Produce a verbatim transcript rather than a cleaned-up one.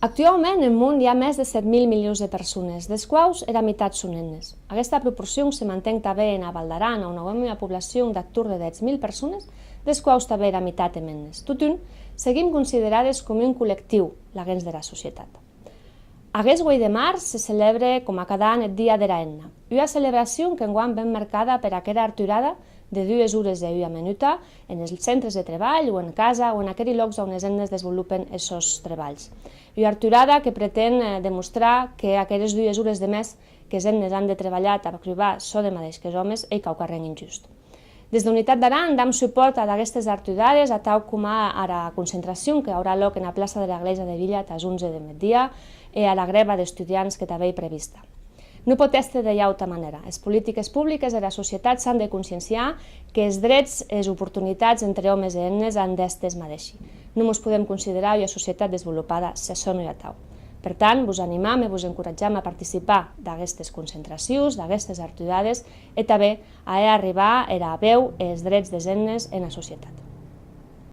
Actuaument, en mon, i a mès de sèt mil milions de persones, des quaus era mitat son hemnes. Aguesta proporcion se manten tanben ena Val d'Aran, a on auem ua poblacion d'ath torn de dètz mil persones, des quaus tanben era mitat èm hemnes. Totun, seguim considerades com un collectiu, laguens dera societat. Aguest ueit de març se celèbre, coma cada an, eth Dia dera Hemna. Ua celebracion qu'enguan ven marcada per aquera arturada de dues ores e ua menuta enes centres de trebalh o en casa o en aqueri lòcs a on es hemnes desvolopen es sòns trebalhs. Ua arturada que preten, eh, demostrar que aqueres dues ores de mès qu'es hemnes an de trebalhar tà crubar çò de madeish qu'es òmes ei quauquarren injust. Des d'Unitat d'Aran dam supòrt ad aguestes arturades, atau coma ara concentracion que aurà lòc ena plaça dera glèisa de Vielha tàs onze de meddia e ara grèva d'estudiants que tanben ei prevista. Non pòt èster de ua auta manèra. Es politiques publiques e era societat s'an de conscienciar qu'es drets e es oportunitats entre òmes e hemnes an d'èster es madeishi. Non mos podem considerar ua societat desvolopada se açò non ei atau. Per tant, vos animam e vos encoratjam a participar d'aguestes concentracions, d'aguestes arturades e tanben a hèr arribar era veu e es drets des hemnes ena societat.